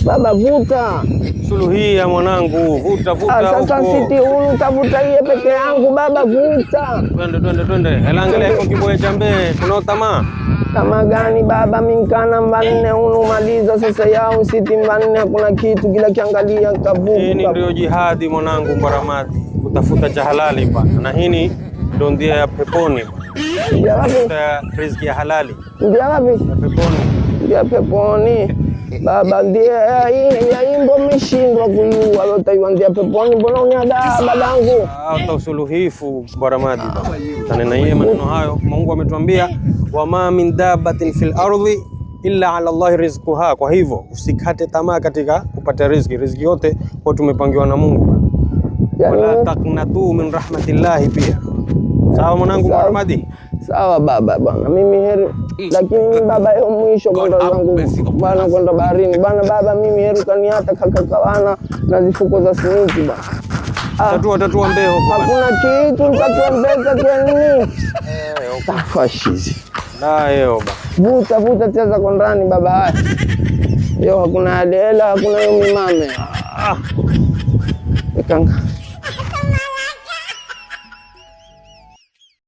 Baba vuta. Suluhia mwanangu, vuta vuta Sasa huko. siti hulu tavuta iye peke yangu baba, vuta. Twende twende twende. Hela angalia iko kiboya cha mbee, kuna tamaa. Kama gani baba, minkana mbanne unu maliza sasa yao siti mbanne, hakuna kitu kila kiangalia Hii ni kavuka. ndio jihadi mwanangu Mbaramadi, kutafuta cha halali bwana, na hii ndio ndia ya peponi bwana. Ndia wapi? Tafuta riziki ya halali Ndia wapi? ya peponi. Ndia peponi baba, ndiye ya imbo mishindwa kuyua lotaiwa ndia peponi, mbona uniadaa babangu? Hata usuluhifu Mbaramadi bwana. Tanena yeye maneno hayo, Mungu ametuambia wama min dabbatin fil ardhi illa ala Allahi rizquha. Kwa hivyo usikate tamaa katika kupata riziki, riziki yote kwa tumepangiwa na Mungu bwana. Wala Yani, taqnatu min rahmatillahi pia. Sawa mwanangu Sawa. Mbaramadi? Sawa baba bwana, mimi heri lakini mimi baba yo mwisho kwenda zangu bwana, kwenda baharini bwana. Baba mimi heri kaniata kakakawana na zifuko za simiti bwana. Tatua tatua mbeo huko bwana. Hakuna kitu nitatuambeka kwenini Eh, huko. tafashizi La yeo ba. vuta vuta tia za kondani baba. Haya yo hakuna adela, hakuna yo mimame. Ikanga